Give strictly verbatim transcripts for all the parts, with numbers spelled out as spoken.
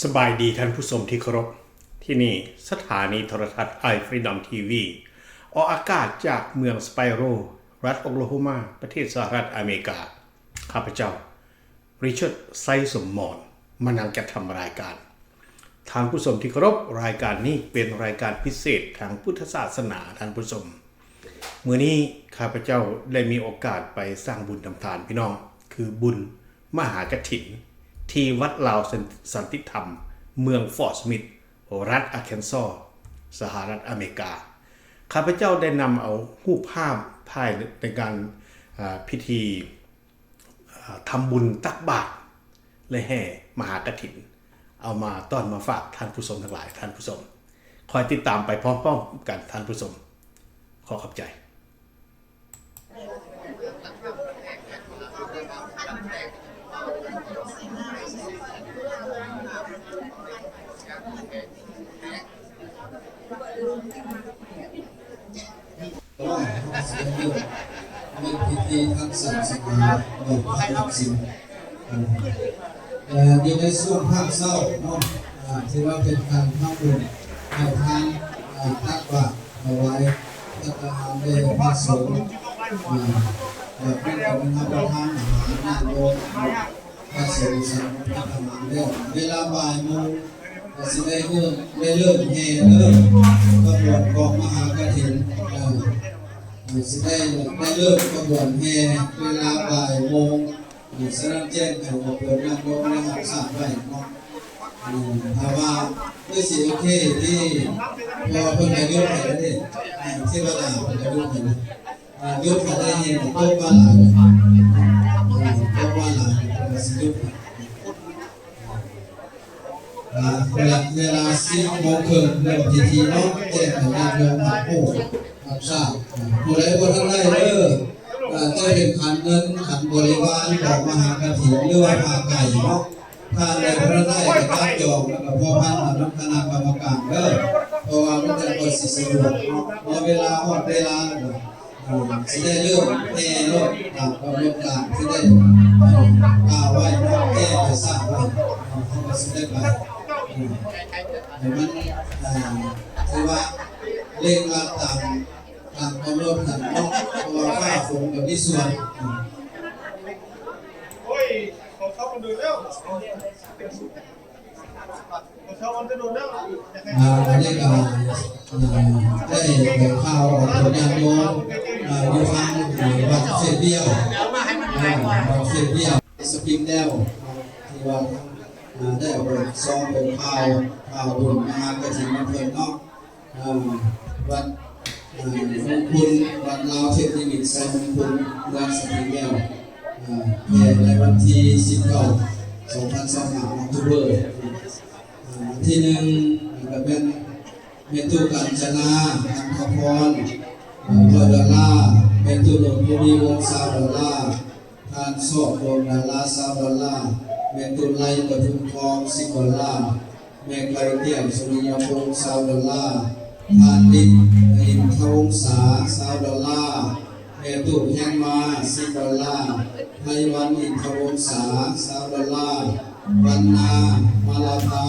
สบายดีท่านผู้ชมที่เคารพ ที่นี่สถานีโทรทัศน์ iFreedom ทีวี ออกอากาศจากเมืองสไปโร รัฐโอคลาโฮมา ประเทศสหรัฐอเมริกา ข้าพเจ้า ริชาร์ด ไซสมร มานั่งจัดทำรายการ ท่านผู้ชมที่เคารพ รายการนี้เป็นรายการพิเศษทางพุทธศาสนา ท่านผู้ชม มื้อนี้ข้าพเจ้าได้มีโอกาสไปสร้างบุญทำทานพี่น้อง คือบุญมหากฐิน ที่วัดลาวสันติธรรม เมืองฟอร์ตสมิธ รัฐอาร์แคนซอว์ สหรัฐอเมริกา ข้าพเจ้าได้นำเอารูปภาพถ่ายในการ อ่า พิธี อ่า ทำบุญตักบาตรและแห่มหากฐิน เอามาต้อนมาฝากท่านผู้ชมทั้งหลาย ท่านผู้ชม คอยติดตามไปพร้อมๆกัน ท่านผู้ชม ขอขอบใจ ในพิธีทางศาสนา เอ่อ ทางศีล เอ่อ เอ่อ อยู่ในช่วงภาคเช้าเนาะ อ่า ถือว่าเป็นการทำบุญให้ทาน อ่า ตักบาตรถวายภัตตาหารแด่พระสงฆ์ อ่า แล้วก็เป็นการรับประทานอาหาร ญาติโยม พระสงฆ์ฉันภัตตาหารแล้ว เวลาบ่ายโมง ก็สิได้เริ่ม ได้เริ่มแห่เด้อ ขบวนกองมหากฐิน เอ่อ สิได้ ได้เริ่มขบวนแห่เวลาบ่ายโมง เอ่อ ฉะนั้นแจ้งให้ขบวนญาติโยมได้รับทราบไว้เนาะ เอ่อ ถ้าว่าคือสิโอเคที่ เพราะว่าเพิ่นก็หยุดให้แล้วเด้ เอ่อ เทวดาเพิ่นก็หยุดให้แล้ว อ่า หยุดให้ได้แห่ ตกมาหลาย เอ่อ ตกมาหลาย เพิ่นก็สิหยุด อ่า เวลา เวลาสิบโมงครึ่งเริ่มพิธีเนาะ แจ้งให้ญาติโยมรับรู้รับทราบ อ่า ผู้ใดบ่ทันได้เด้อ อ่า จะเป็นขันเงิน ขันบริวาร ดอกมหากฐิน หรือว่าผ้าไตรเนาะ ถ้าได้บ่ทันได้ก็จับจอง แล้วก็พัวพันเอานำคณะกรรมการเด้อ เพราะว่ามันจั่งค่อยสิสะดวกเนาะ พอเวลาฮอดเวลาแล้วก็ เอ่อ สิได้เริ่มแห่รถตามกำหนดการที่ได้ เอ่อ กล่าวไว้เนาะ แจ้งให้ทราบไว้เนาะ เขาก็สิได้ไป เอ่อ ให้มัน เอ่อ ถือว่าเร่งรัดตาม ตามกำหนดกันเนาะ เพราะว่าฟ้าฝนก็มีส่วน เอ่อ โอ้ย ของเขามันโดนแล้ว อ่า อันนี้ก็ อ่า ได้แถลงข่าวออกผลงานโยม อ่า อยู่ทาง อ่า วัดเฟสเดียว อ่า วัดเฟสเดียว สปริงแดล ที่ว่า อ่า ได้ออกไปซองเป็นข่าว ข่าวบุญมหากฐินนำเพิ่นเนาะ อ่า วัด อ่า มงคล วัดลาวเทพนิมิตรไชยมงคล เมืองสปริงแดล อ่า แห่ในวันที่สิบเก้า สองพันยี่สิบห้า ออกโทเบอร์ อ่า ที่หนึ่งก็เป็นแม่ตู้กาญจนา อันทพร อ่า ร้อยดอลลาร์ แม่ตู้นนทบุรีวงศ์ ซาวดอลลาร์ ท่านชอบดวงดารา ซาวดอลลาร์ แม่ตู้ไลปทุมทอง สิบดอลลาร์ แม่ไก่แก้ว สุริยพงศ์ ซาวดอลลาร์ ท่านนิด อินทวงศา ซาวดอลลาร์ แม่ตู้แฮงมา สิบดอลลาร์ ไพวัน อินทวงศา ซาวดอลลาร์ วันนา มาลาภา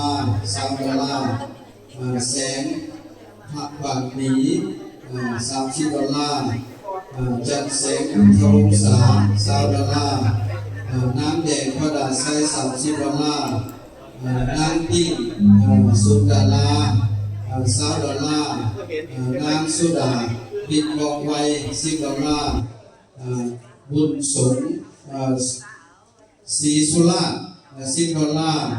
ซาวดอลลาร์ อ่า แสง พระบาทหมี อ่า สามสิบดอลลาร์ อ่า จันทร์แสง อินทวงศา ซาวดอลลาร์ อ่า น้ำแดง พระดาไซ สามสิบดอลลาร์ อ่า นางตี้ อ่า สุดารา อ่า ซาวดอลลาร์ อ่า นางสุดา พินกองไว สิบดอลลาร์ อ่า บุญสม อ่า ศรีสุราษฎร์ สิบดอลลาร์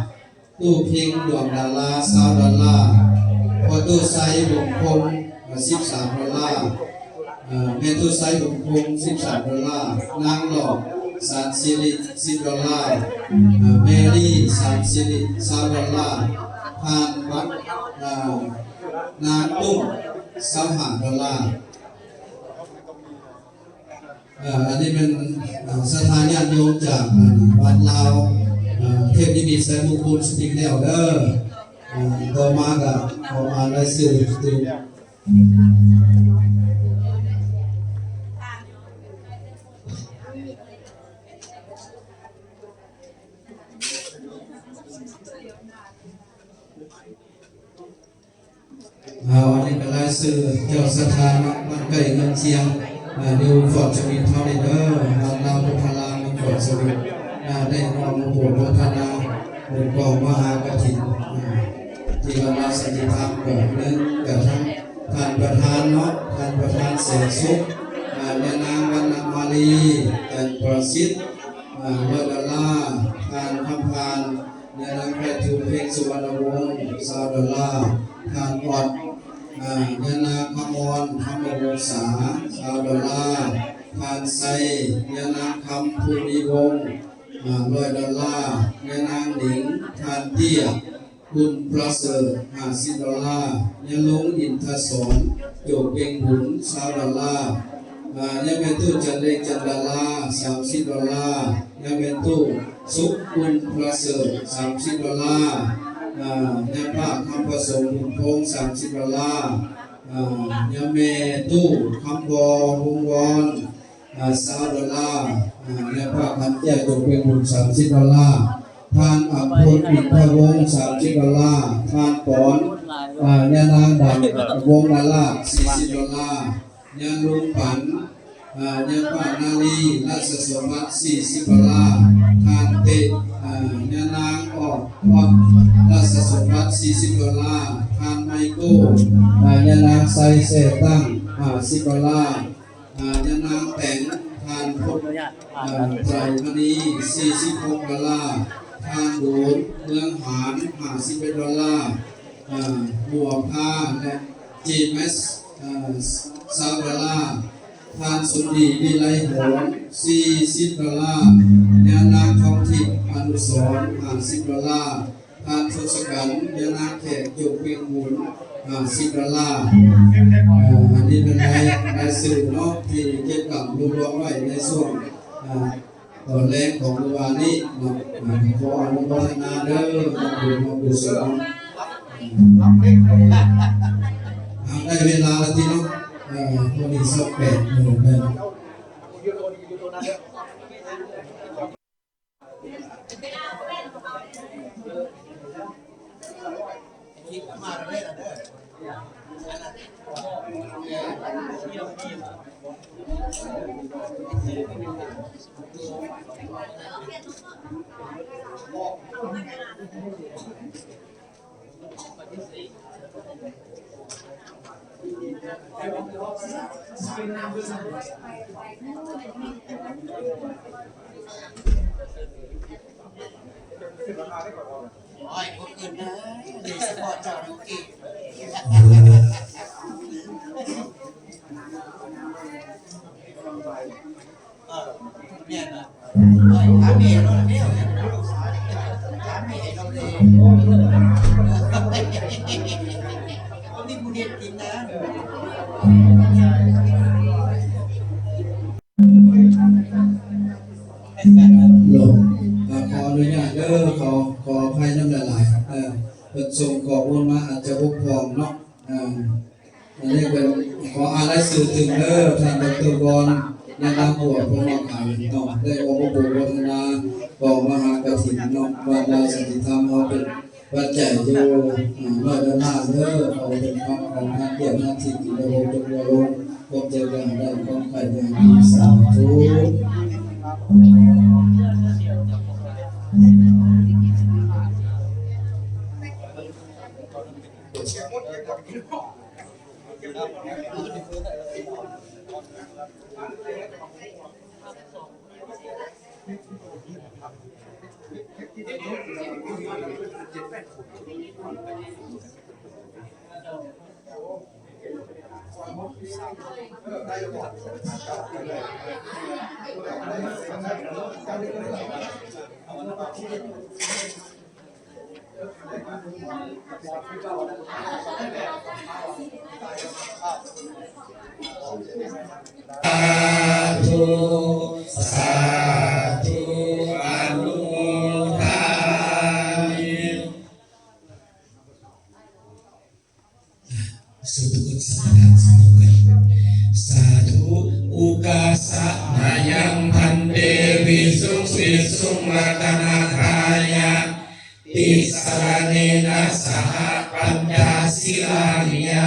ตู้เพ็ง ดวงดารา ซาวดอลลาร์ พ่อตู้ไซ วงศ์พงศ์ สิบสามดอลลาร์ เอ่อ แม่ตู้ไซ วงศ์พงศ์ สิบสามดอลลาร์ นางหลอด สารสิริ สิบดอลลาร์ เอ่อ แมรี่ สารสิริ ซาวดอลลาร์ ผ่านบัตร เอ่อ นางตุ้ม ซาวห้าดอลลาร์ เอ่อ อันนี้เป็น เอ่อ ศรัทธาญาติโยมจาก เอ่อ วัดลาว เอ่อ เทพนิมิตรไชยมงคล สปริงแดลเด้อ เอ่อ ต่อมาก็ขออ่านรายชื่อ เ ເອົາ ອັນນີ້ກໍລາຍຊື່ເຈົ້າສັດທາເນາະ ບ້ານໃກ້ເຮືອນຄຽງ ອ່າ ຢູ່ຟອດສະວິດເຮົານີ້ເດີ ບ້ານລາວໂພທາລາມ ຟອດສະວິດ ອ່າ ໄດ້ຮອດມາໂປດໂພທະນາ ບຸນກອງມະຫາກະຖິນ ອ່າ ທີ່ວັດລາວສັນຕິທຳ ກໍໜຶ່ງ ກໍທັງທ່ານປະທານເນາະ ທ່ານປະທານແສງສຸກ ອ່າ ຍານາງວັນນະມາລີ ແອນປະສິດ ອ່າ ຮ້ອຍດອນລາ ທ່ານຄຳພານ ຍານາງໄພທູນ ເພັງສຸວັນນະວົງ ຊາວດອນລາ ທ່ານອອດ ອ່າ ຍານາງຄຳມອນ ທຳມະວົງສາ ຊາວດອນລາ ທ່ານໄຊ ຍານາງຄຳພູມີວົງ ອ່າ ຮ້ອຍດອນລາ ຍານາງໜິງ ທ່ານເຕ້ຍ ບຸນປະເສີດ ຫ້າສິບດອນລາ ຍາລຸງອິນທະສອນ ໂຈເປັງບຸນ ຊາວດອນລາ ອ່າ ຍາແມ່ຕູ້ຈັນເລັກ ຈັນດາລາ ສາມສິບດອນລາ ຍາແມ່ຕູ້ສຸກ ບຸນປະເສີດ ສາມສິບດອນລາ ອ່າ ຍາປ້າຄຳປະສົມ ບຸນພົງ ສາມສິບດອນລາ ອ່າ ຍາແມ່ຕູ້ຄຳບໍ່ ວົງວອນ ອ່າ ຊາວດອນລາ ອ່າ ຍາປ້າຄຳແກ້ວ ຈົງເປັນບຸນ ສາມສິບດອນລາ ທ່ານອຳພົນ ອິນທະວົງ ສາມສິບດອນລາ ທ່ານປອນ ອ່າ ຍານາງດຳ ວົງນາລາດ ສີ່ສິບດອນລາ ຍາລຸງປັນ ອ່າ ຍາປ້ານາລີ ລາຊະສົມບັດ ສີ່ສິບດອນລາ ທ່ານເຕະ ອ່າ ຍານາງອອກ ອອກ ລາຊະສົມບັດ ສີ່ສິບດອນລາ ທ່ານໄມໂກ້ ອ່າ ຍານາງໄຊແຊຕັ້ງ ຫ້າສິບດອນລາ ອ່າ ຍານາງແຕງ ທ່ານພົດ ອ່າ ໄຕຣມະນີ ສີ່ສິບຫົກດອນລາ ທ່ານໂດນ ເມືອງຫານ ຫ້າສິບເອັດດອນລາ ອ່າ ບົວພາ ແລະ ເຈມສ ອ່າ ຊາວດອນລາ ທ່ານສົມດີ ວິໄລຫອມ ສີ່ສິບດອນລາ ຍານາງທອງທິບ ອະນຸສອນ ຫ້າສິບດອນລາ ທ່ານທົດສະກັນ ຍານາງແຂກ ຈົງເປັນບຸນ ຫ້າສິບດອນລາ ເອີ ອັນນີ້ເປັນລາຍ ລາຍຊື່ເນາະ ທີ່ເກັບກຳລວບລວມໄວ້ໃນຊ່ວງ ອ່າ ຕອນແລງຂອງມື້ວານນີ້ເນາະ ອ່າ ຂໍອະນຸໂມທະນາເດີ ຮ່ວມບຸນຮ່ວມກຸສົນ ອ່າ ໄດ້ເວລາແລ້ວຕິເນາະ ເອີ ມື້ນີ້ຊາວແປດໂມງແລ້ວ ໂອ້ຍ ບໍ່ຂຶ້ນເດີ ໂດຍສະເພາະເຈົ້າລູກອີກ ເອີ ແມ່ນລະ ໂອ້ຍ ຖາມແມ່ໂລດແມ່ ຖາມແມ່ໂລດເດ້ ບໍ່ມີຜູ້ເຮັດກິນນະ. ໂລດ ອ່າ ຂໍອະນຸຍາດເດີ ຂໍ ຂໍອະໄພນຳຫຼາຍໆ ເອີ ເພິ່ນສົ່ງຂໍ້ມູນມາອາດຈະບົກຜ່ອງເນາະ ອ່າ ອັນນີ້ເປັນ ຂໍອ່ານລາຍຊື່ຕື່ມເດີ ທ່ານ ດອກເຕີ ວອນ ຍານາງບົວ ພົມມະໄຂເນາະ ໄດ້ອອກມາໂປດໂພທະນາກອງມະຫາກະຖິນເນາະ ວັດລາວສັນຕິທຳເຮົາເປັນ ປັດໄຈຢູ່ ອ່າ ຮ້ອຍດອນລາເດີ ຂໍເປັນຄວາມຂອງທ່ານ ເຈົ້າໜ້າທີ່ ທີ່ໄດ້ອົບຮົມອົບຮົມ ຄວາມເຈັບຢ່າໄດ້ ຄວາມໄຂ້ຢ່າມີ ສາທຸ. ສາທຸ ສາທຸ ອະນຸໂມທາມິ ສຸດທຸກຄົນ ສາທຸ ອຸກາສະ ມະຍັງ ພັນເຕ ວິສຸງ ວິສຸງ ລັດຕະນະທາຍະ ຕິສະລະເນນະ ສະຫະ ປັນຈະ ສີລານິ ຍາ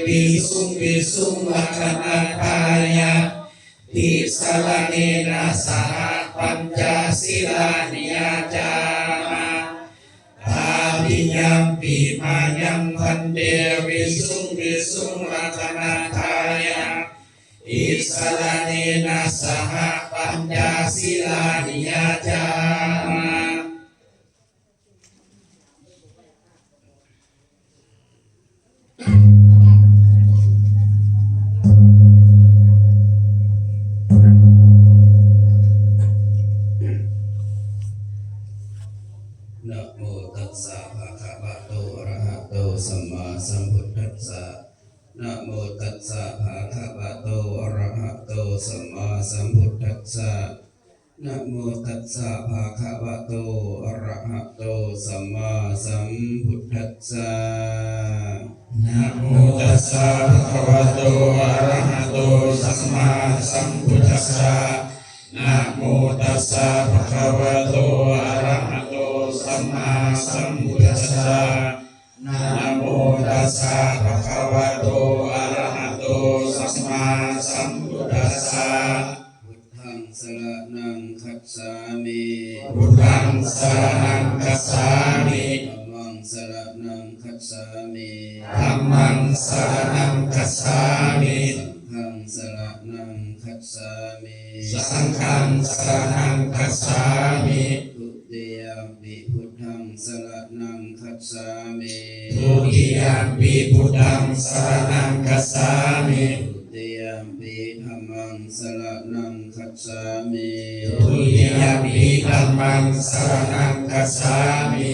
visuṃ visuṃ rakkhaṇatthāya tisaraṇena saha pañca sīlāni yācāma. Tatiyampi mayaṃ bhante visuṃ visuṃ rakkhaṇatthāya tisaraṇena saha pañca sīlāni yācāma. Namo tassa bhagavato arahato sammāsambuddhassa. Namo tassa bhagavato arahato sammāsambuddhassa. Namo tassa bhagavato arahato sammāsambuddhassa. Namo tassa bhagavato arahato sammāsambuddhassa. Namo tassa bhagavato arahato sammāsambuddhassa. Namo tassa bhagavato arahato sammāsambuddhassa. Buddhaṃ saraṇaṃ gacchāmi. Buddhaṃ saraṇaṃ gacchāmi. Dhammaṃ saraṇaṃ gacchāmi. Dhammaṃ saraṇaṃ gacchāmi. Saṅghaṃ saraṇaṃ gacchāmi. Saṅghaṃ saraṇaṃ gacchāmi. Dutiyampi buddhaṃ saraṇaṃ gacchāmi. Dutiyampi buddhaṃ saraṇaṃ gacchāmi. Dutiyampi dhammaṃ saraṇaṃ gacchāmi. Dutiyampi dhammaṃ saraṇaṃ gacchāmi.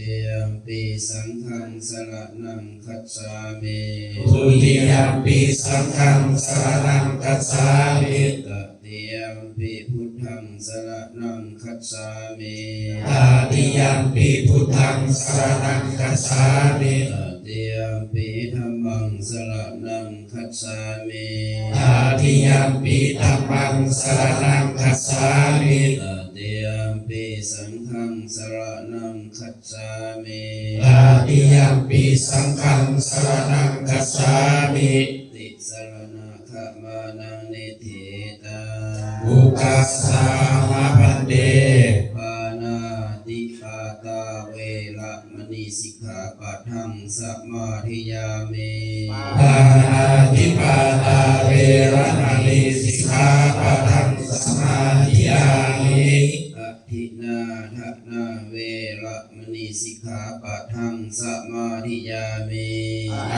Dutiyampi saṅghaṃ saraṇaṃ gacchāmi. Dutiyampi saṅghaṃ saraṇaṃ gacchāmi. Tatiyampi buddhaṃ saraṇaṃ gacchāmi. Tatiyampi buddhaṃ saraṇaṃ gacchāmi. Tatiyampi dhammaṃ saraṇaṃ gacchāmi. Tatiyampi dhammaṃ saraṇaṃ gacchāmi. Tatiyampi saṅghaṃ saraṇaṃ gacchāmi. Tatiyampi saṅghaṃ saraṇaṃ gacchāmi. Tisaraṇagamanaṃ niṭṭhitaṃ. Ukāsa mā bhante. Pāṇātipātā veramaṇī sikkhāpadaṃ samādiyāmi. Pāṇātipātā veramaṇī sikkhāpadaṃ samādiyāmi. Adinnādānā veramaṇī sikkhāpadaṃ samādiyāmi.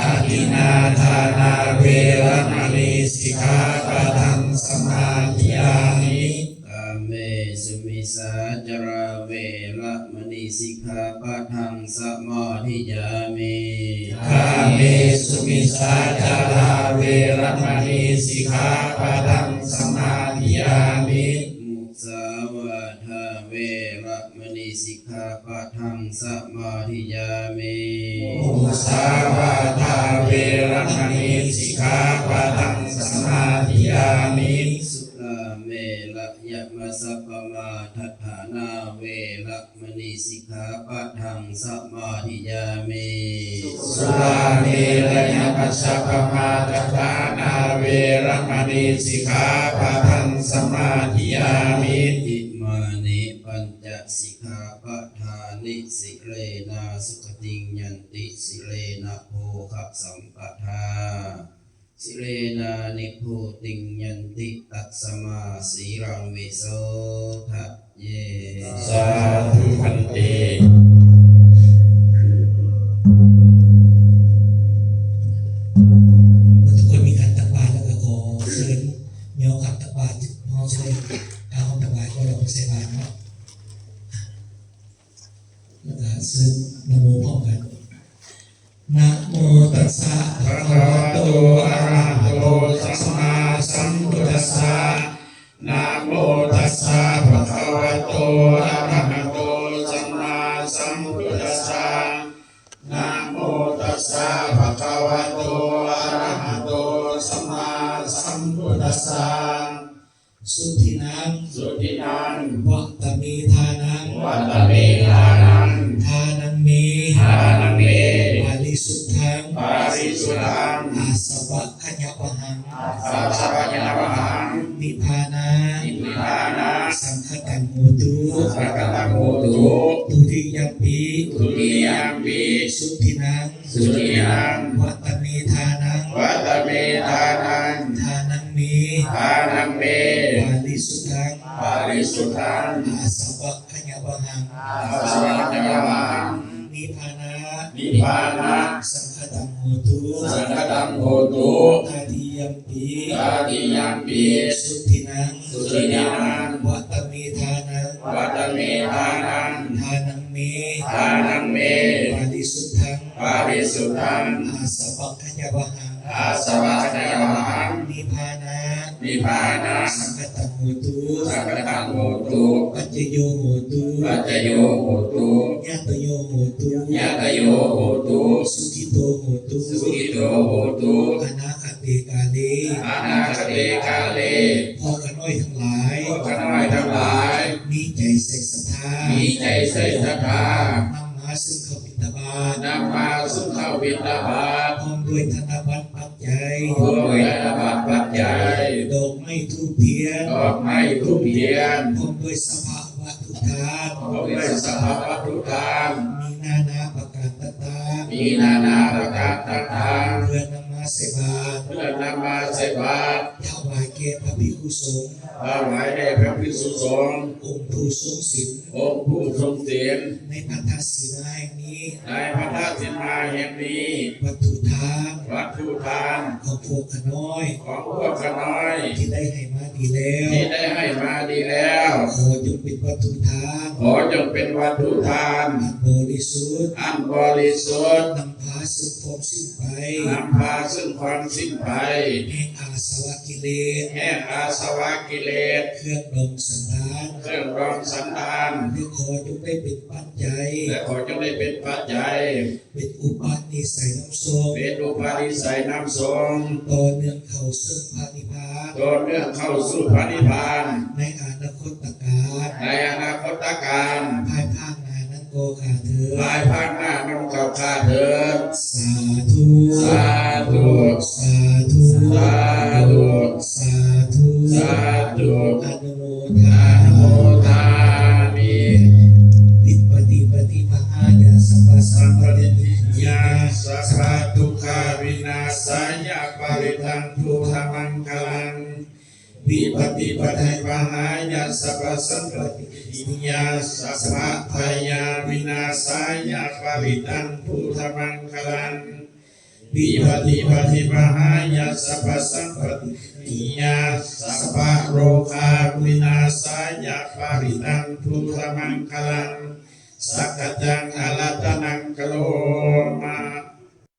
Adinnādānā veramaṇī sikkhāpadaṃ samādiyāmi. Kāmesu micchācārā veramaṇī sikkhāpadaṃ samādiyāmi. Kāmesu micchācārā veramaṇī sikkhāpadaṃ samādiyāmi. Musāvādā veramaṇī sikkhāpadaṃ samādiyāmi. Musāvādā veramaṇī sikkhāpadaṃ samādiyāmi. Surāmerayamajjapamādaṭṭhānā veramaṇī sikkhāpadaṃ samādiyāmi. Surāmerayamajjapamādaṭṭhānā veramaṇī sikkhāpadaṃ samādiyāmi. Imāni pañca sikkhāpadāni. Sīlena sugatiṃ yanti, sīlena bhogasampadā, sīlena nibbutiṃ yanti, tasmā sīlaṃ visodhaye. Sādhu bhante. เมื่อทุกคนมีขันตักบาตรแล้วก็ขอเชิญโยมขันตักบาตรพร้อมจะได้เอาของถวายก็เราไปใส่บาตรเนาะ แล้วก็เชิญนะโมพร้อมกัน Namo tassa bhagavato arahato sammāsambuddhassa. Namo tassa bhagavato arahato sammāsambuddhassa. Namo tassa bhagavato arahato sammāsambuddhassa. Sudinnaṃ, sudinnaṃ, vata me dānaṃ, vata me dānaṃ, dānaṃ me, dānaṃ me, parisuddhaṃ, parisuddhaṃ, Āsavakkhayāvahaṃ. Āsavakkhayāvahaṃ. Nibbāna. Nibbāna. Saṅkhataṃ hotu. Saṅkhataṃ hotu. Dutiyampi. Dutiyampi. Suddhinaṃ. Suddhinaṃ. Vata me dānaṃ. Vata me dānaṃ. Dānaṃ me. Dānaṃ me. Parisuddhaṃ. Parisuddhaṃ. Āsavakkhayāvahaṃ. Āsavakkhayāvahaṃ. Nibbāna. Nibbāna. Saṅkhataṃ hotu. Saṅkhataṃ hotu. Tatiyampi. Tatiyampi. Suddhinaṃ. Suddhinaṃ. Vata me dānaṃ. Vata me dānaṃ. Dānaṃ me. Dānaṃ me. Parisuddhaṃ. Parisuddhaṃ. Āsavakkhayāvahaṃ. Āsavakkhayāvahaṃ. Nibbāna. Nibbāna. Saṅkhataṃ hotu. Saṅkhataṃ hotu. Paccayo hotu. Paccayo hotu. Ñātayo hotu. Ñātayo hotu. Sukhito hotu. Sukhito hotu. Anāgate kāle. Anāgate kāle. พ่อข้าน้อยทั้งหลาย พ่อข้าน้อยทั้งหลาย มีใจใส่ศรัทธา มีใจใส่ศรัทธา นำมาซึ่งข้าวบิณฑบาต นำมาซึ่งข้าวบิณฑบาต พร้อมด้วยธนบัตรปัจจัย พร้อมด้วยธนบัตรปัจจัย ดอกไม้ธูปเทียน ดอกไม้ธูปเทียน พร้อมด้วยสภาวัตถุทาน พร้อมด้วยสภาวัตถุทาน มีนานาประการต่างๆ มีนานาประการต่างๆ เพื่อนำมาใส่บาตร เพื่อนำมาใส่บาตร ถวายแก่พระภิกขุสงฆ์ ถวายแด่พระภิกษุสงฆ์ องค์ผู้ทรงศีล องค์ผู้ทรงศีล ในพัทธสีมาแห่งนี้ ในพัทธสีมาแห่งนี้ วัตถุทาน วัตถุทาน ของพวกข้าน้อย ของพวกข้าน้อย ที่ได้ให้มาดีแล้ว ที่ได้ให้มาดีแล้ว ขอจงเป็นวัตถุทาน ขอจงเป็นวัตถุทาน อันบริสุทธิ์ อันบริสุทธิ์ นำพาซึ่งความสิ้นไป นำพาซึ่งความสิ้นไป แห่งอาสวะกิเลส แห่งอาสวะกิเลส เครื่องดองสันดาน เครื่องดองสันดาน และขอจงได้เป็นปัจจัย และขอจงได้เป็นปัจจัย เป็นอุปนิสัยนำส่ง เป็นอุปนิสัยนำส่ง ต่อเนื่องเข้าซึ่งพระนิพพาน ต่อเนื่องเข้าสู่พระนิพพาน ในอนาคตกาล ในอนาคตกาล ภายภาคหน้านั้นก็ข้าเถิด ภายภาคหน้านั้นก็ข้าเถิด สาธุ สาธุ สาธุ สาธุ สาธุ สาธุ อนุโมทา อนุโมทามิ Vipattipaṭibāhāya sabbasampattisiddhiyā sabbadukkhavināsāya parittaṃ brūtha maṅgalaṃ. Vipattipaṭibāhāya sabbasampattisiddhiyā sabbabhayavināsāya parittaṃ brūtha maṅgalaṃ. Vipattipaṭibāhāya sabbasampattisiddhiyā sabbarogavināsāya parittaṃ brūtha maṅgalaṃ. Sakkaccaṃ āratanaṃ karoma.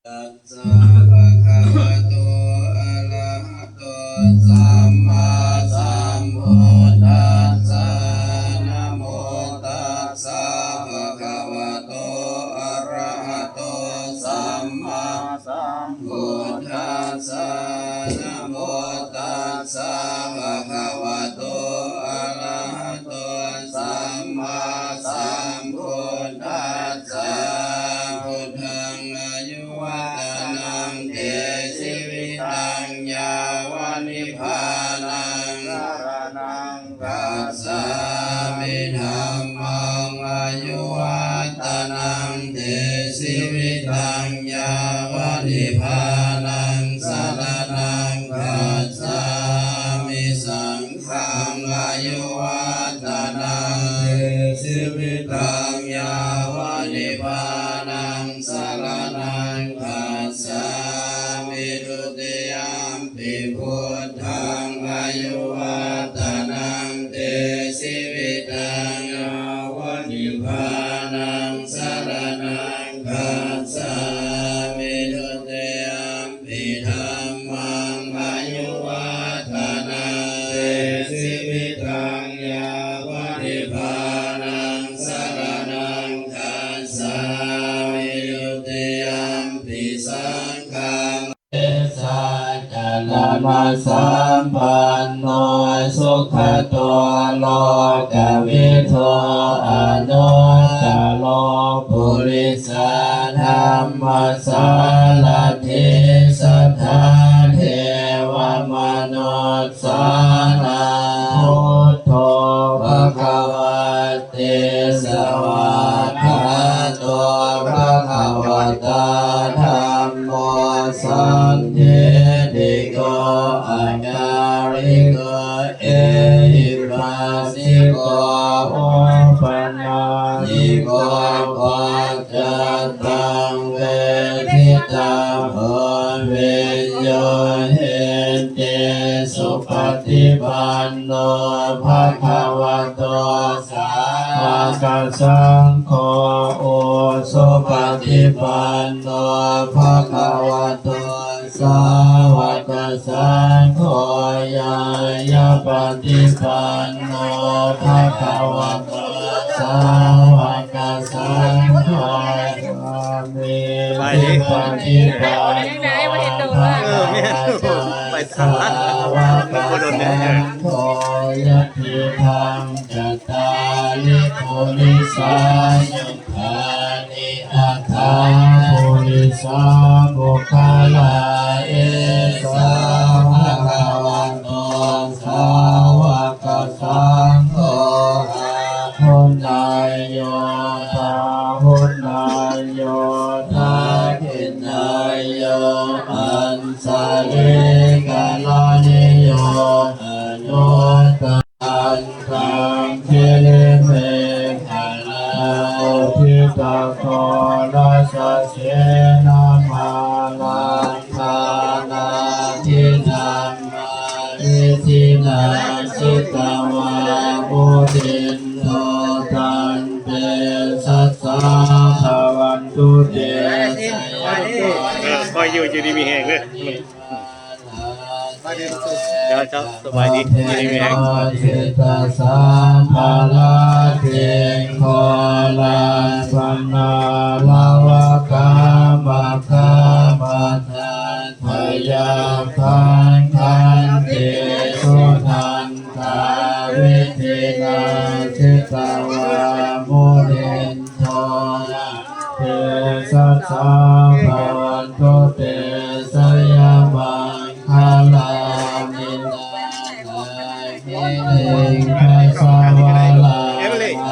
Tassa bhagavato arahato sammāsambuddhassa. Namo tassa bhagavato arahato sammāsambuddhassa. Namo tassa bhagavato arahato sammāsambuddhassa. Buddhaṃ āyuvaḍḍhanaṃ te jīvitaṃ yāva nibbānaṃ saraṇaṃ gacchāmi. Dhammaṃ āyuvaḍḍhanaṃ te jīvitaṃ yāva nibbānaṃ saraṇaṃ gacchāmi. Saṅghaṃ āyuvaḍḍhanaṃ te jīvitaṃ yāva nibbānaṃ saraṇaṃ gacchāmi. Dutiyampi buddhaṃ āyuvaḍḍhanaṃ te jīvitaṃ yāva nibbānaṃ saraṇaṃ gacchāmi. Dutiyampi dhammaṃ āyuvaḍḍhanaṃ te jīvitaṃ yāva nibbānaṃ saraṇaṃ gacchāmi. Dutiyampi saṅghaṃ saccadhammasampanno sugato lokavidū anuttaro purisadammasārathi devamanussānaṃ buddho bhagavāti. Svākkhāto bhagavatā dhammo sandiṭṭhiko akāliko ehipassiko opanayiko paccattaṃ veditabbo viññūhīti. Supaṭipanno bhagavato sāvakasaṅgho, ujupaṭipanno bhagavato sāvakasaṅgho, ñāyapaṭipanno bhagavato sāvakasaṅgho, ไปดิ sāmīcipaṭipanno เออ ไม่รู้ ไปทางลัด สาวกสังโฆ ยะถิทัง cattāri purisayugāni aṭṭha purisapuggalā, esa bhagavato sāvakasaṅgho, āhuneyyo pāhuneyyo dakkhiṇeyyo añjalikaraṇīyo, anuttaraṃ girimekhalaṃ uditaghorasasenamāraṃ, dānādidhammavidhinā jitavā munindo, tantejasā bhavatu te เออ ขอให้อยู่ อยู่ดีมีแฮงเด้อ เดี๋ยวเจ้า สบายดี อยู่ดีมีแฮง jayamaṅgalasiddhi sabbasampattisiddhiyā, ghorampanāḷavakamakkhamathaddhayakkhaṃ, khantīsudantavidhinā jitavā munindo, tantejasā bhavatu te jayamaṅgalāni. Nāḷāgiriṃ gajavaraṃ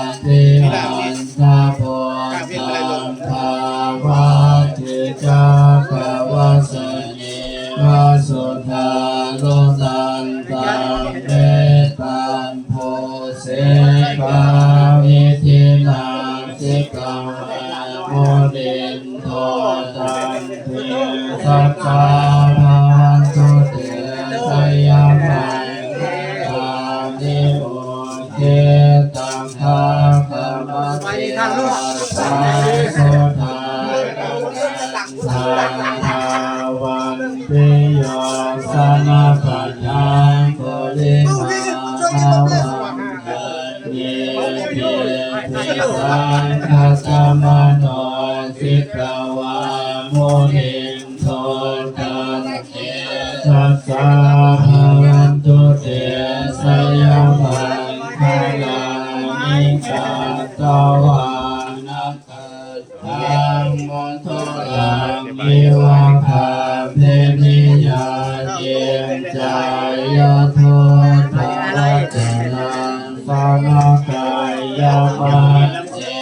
atimattabhūtaṃ, dāvaggicakkamasanīva sudāruṇantaṃ, mettambusekavidhinā jitavā munindo, tantejasā bhavatu te jayamaṅgalāni. Ukkhittakhaggamatihatthasudāruṇantaṃ, dhāvantiyojanapathaṅgulimālavantaṃ, iddhībhisaṅkhatamano jitavā munindo, tantejasā bhavatu te jayamaṅgalāni. Katvāna kaṭṭhamudaraṃ iva gabbhinīyā, ciñcāya duṭṭhavacanaṃ janakāyamajjhe,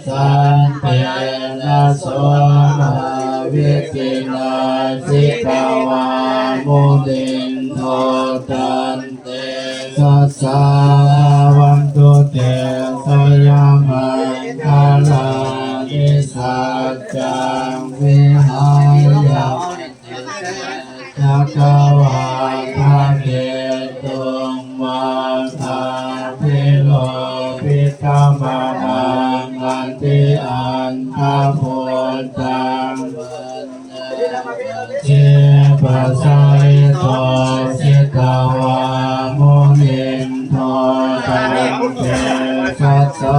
santena somavidhinā jitavā munindo, tantejasā bhavatu te jayamaṅgalāni. Saccaṃ vihāya cakkavādaketuṃ, vādābhiropitamanaṃ atiandhabhūtaṃ, paññāsiddhippasalito jitavā munindo, tantejasā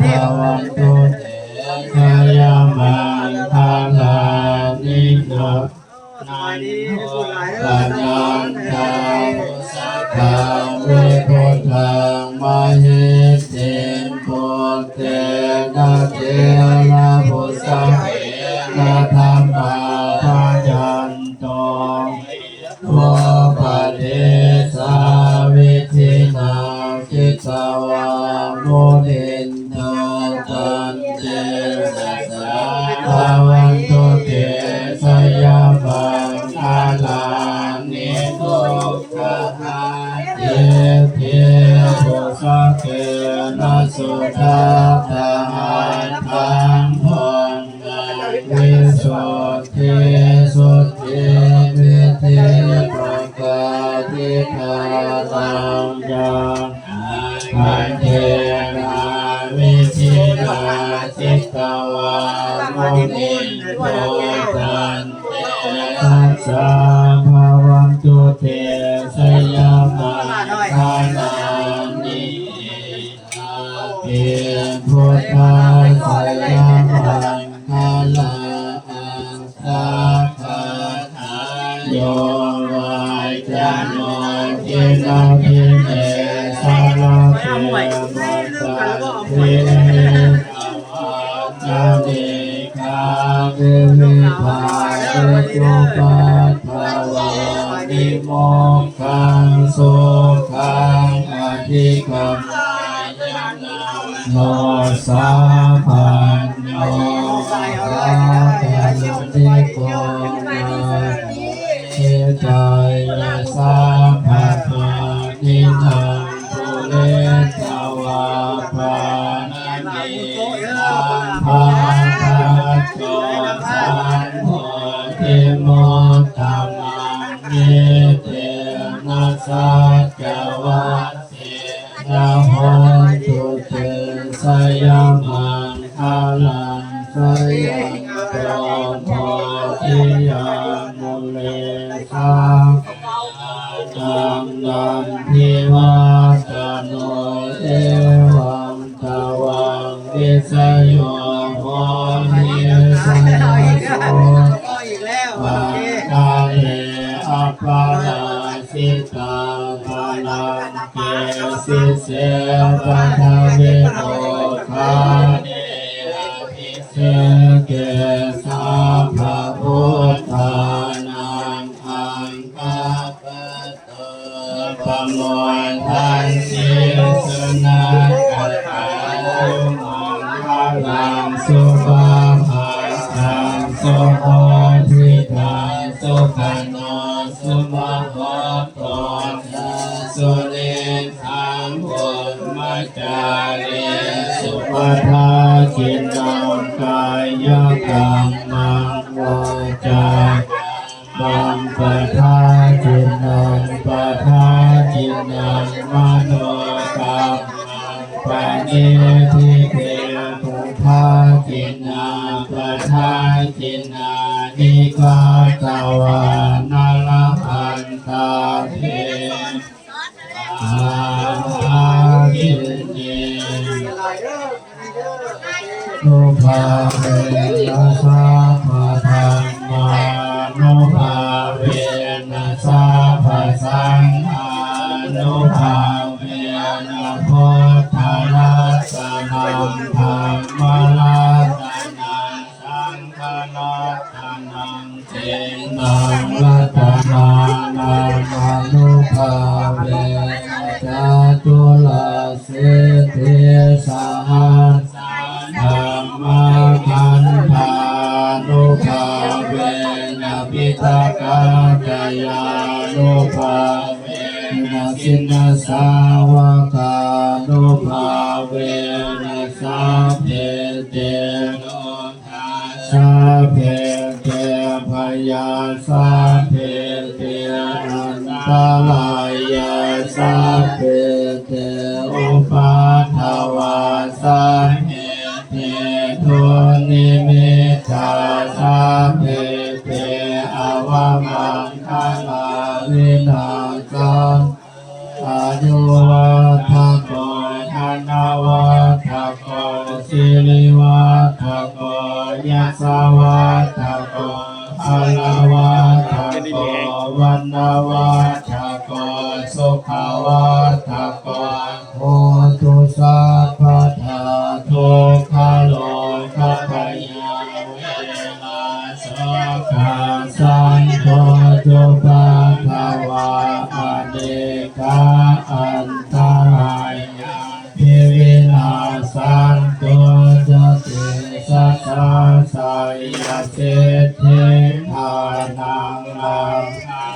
bhavatu te jayamaṅgalāni. Nandopanandabhujagaṃ vibudhaṃ mahiddhiṃ, puttena therabhujagena damāpayanto, Niddukkhādi. Iddhībhisaccena sudaṭṭhahatthaṃ, brahmaṃ visuddhijutimiddhibakābhidhānaṃ, ñāṇāgadena vidhinā jitavā munindo, tantejasā bhavatu te jayamaṅgalāni. Etāpi buddhajayamaṅgalaaṭṭhagāthā, yo vācano dinadine sarate matandī, hitvānanekavividhāni cupaddavāni, mokkhaṃ sukhaṃ adhigameyya naro sapañño. Mahākāruṇiko nātho, hitāya sabbapāṇinaṃ, pūretvā pāramī sabbā, patto sambodhimuttamaṃ, etena saccavajjena hotu te jayamaṅgalaṃ. Jayanto bodhiyā mūle, sakyānaṃ nandivaḍḍhano, evaṃ tvaṃ vijayo hohi, jayassu paggaṇe aparājitapallaṅke, sīse paṭhavipokkhare abhiseke sabbabuddhānaṃ, aggappatto pamodati. Sunakkhattaṃ sumaṅgalaṃ supabhātaṃ suhuṭṭhitaṃ, sukhaṇo sumuhutto ca suyiṭṭhaṃ brahmacārisu, padakkhiṇaṃ kāyakammaṃ vācā maṃ padakkhiṇaṃ, padakkhiṇaṃ manokammaṃ, paṇidhī te padakkhiṇā, padakkhiṇāni katvāna, labhantatthe padakkhiṇe. Nubhāvena sabbadhammānubhāvena sabbasaṅghānubhāvena, buddharatanaṃ dhammaratanaṃ saṅgharatanaṃ, tiṇṇaṃ ratanānaṃ ānubhāvena caturāsītisahassaṃ dhammakkhandhānubhāvena, piṭakattayānubhāvena, jinasāvakānubhāvena, sabbe te rogā sabbe te bhayā, sabbe te antarāyā, sabbe te upaddavā, sabbe te dunnimittā, sabbe te avamaṅgalā vinassantu. Āyuvaḍḍhako dhanavaḍḍhako sirivaḍḍhako yasavaḍḍhako balavaḍḍhako vaṇṇavaḍḍhako sukhavaḍḍhako hotu sabbadā. Dukkharogabhayā verā sokā sattu cupaddavā, anekā antarāyāpi vinassantu ca tejasā. Jayasiddhi dhanaṃ lābhaṃ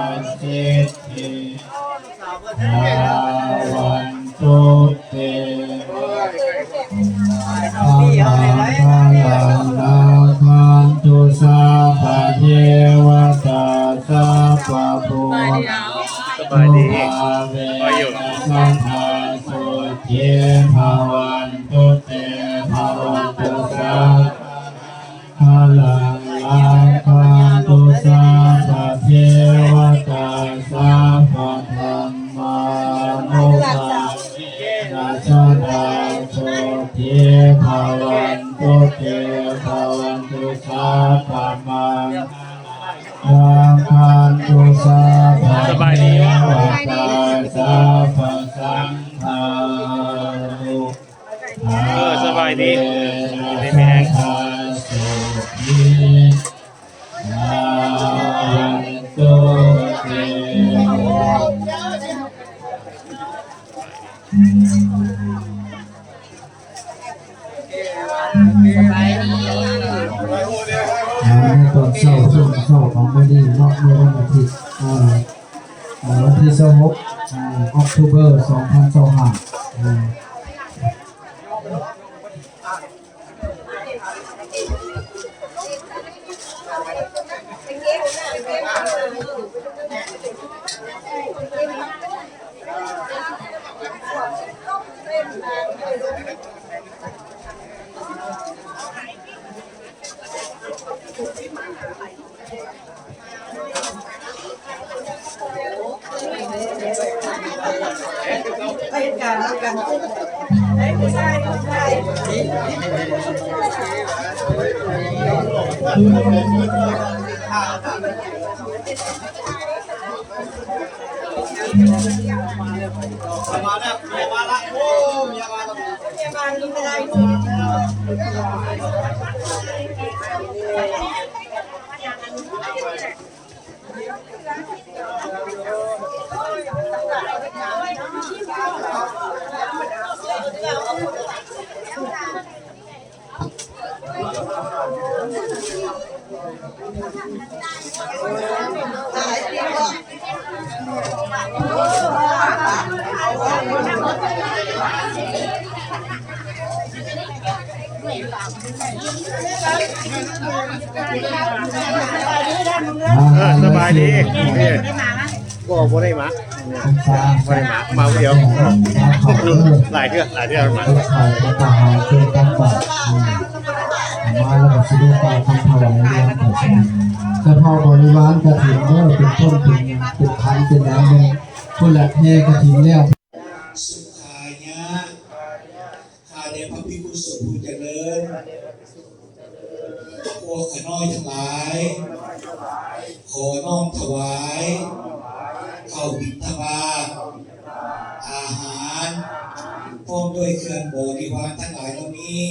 sabbasiddhi bhavantu te. Sabbaṃ rakkhantu sabbadevatā, sabbabuddhānubhāvena sadā sotthī bhavantu te. Bhavatu sabbamaṅgalaṃ, rakkhantu sabbadevatā, sabbadhammānubhāvena sadā sotthī bhavantu te. Bhavatu sabbamaṅgalaṃ, rakkhantu sabbadevatā, sabbasaṅghānu เออ สบายดี ดีไหมแฮง อ่า ในตอนเช้า ช่วงเช้าของมื้อนี้เนาะ มื้อวันอาทิตย์ อ่า อ่า วันที่ยี่สิบหก อ่า ออกโทเบอร์ สองพันยี่สิบห้า อ่า เออ สบายดี บ่ บ่ได้มา บ่ได้มา มาผู้เดียว หลายเทื่อ หลายเทื่อมา มาแล้วก็สิได้กล่าวคำถวายเลี้ยงพระสงฆ์ เฉพาะบริวารกฐินเด้อ เป็นต้น เป็น เป็นขัน เป็นหยัง เป็นผู้หลักแห่กฐินแล้ว สุขายะ ข้าแต่พระภิกษุสงฆ์ผู้เจริญ พวกข้าน้อยทั้งหลาย ขอน้อมถวาย ข้าวบิณฑบาต อาหาร พร้อมด้วยเครื่องบริวารทั้งหลายเหล่านี้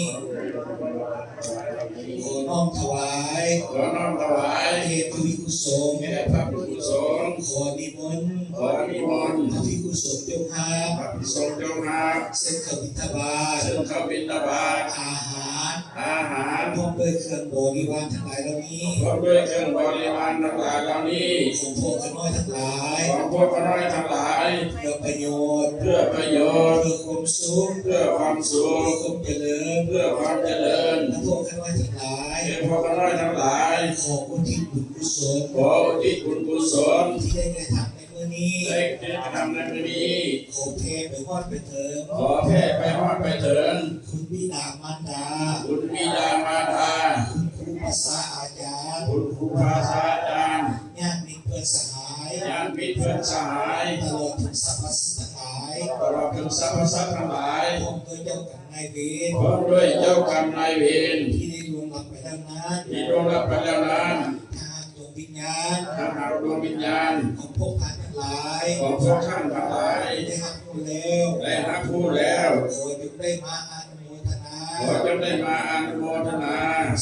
ขอน้อมถวาย ขอน้อมถวาย แด่พระภิกขุสงฆ์ แด่พระภิกขุสงฆ์ ขอนิมนต์ ขอนิมนต์ พระภิกขุสงฆ์จงรับ พระภิกขุสงฆ์จงรับ ซึ่งข้าวบิณฑบาต ซึ่งข้าวบิณฑบาต อาหาร อาหาร พร้อมด้วยเครื่องบริวารทั้งหลายเหล่านี้ พร้อมด้วยเครื่องบริวารทั้งหลายเหล่านี้ ของพวกข้าน้อยทั้งหลาย ของพวกข้าน้อยทั้งหลาย เพื่อประโยชน์ เพื่อประโยชน์ เพื่อความสุข เพื่อความสุข เพื่อความเจริญ เพื่อความเจริญ ของพวกข้าน้อยทั้งหลาย ของพวกข้าน้อยทั้งหลาย ขออุทิศบุญกุศล ขออุทิศบุญกุศล ที่ได้กระทำในมื้อนี้ ได้กระทำในมื้อนี้ ขอแผ่ไปฮอดไปถึง ขอแผ่ไปฮอดไปถึง คุณบิดามารดา คุณบิดามารดา คุณครูภาษาอาจารย์ คุณครูภาษาอาจารย์ ญาติมิตรเพื่อนสหาย ญาติมิตรเพื่อนสหาย ตลอดถึงสรรพสัตว์ทั้งหลาย ตลอดถึงสรรพสัตว์ทั้งหลาย พร้อมด้วยเจ้ากรรมนายเวร พร้อมด้วยเจ้ากรรมนายเวร ที่ได้ล่วงลับไปแล้วนั้น ที่ล่วงลับไปแล้วนั้น ถ้าหากดวงวิญญาณ ถ้าหากดวงวิญญาณ ของพวกท่านทั้งหลาย ของพวกท่านทั้งหลาย ได้รับรู้แล้ว ได้รับรู้แล้ว ขอจงได้มาอนุโมทนา ขอจงได้มาอนุโมทนา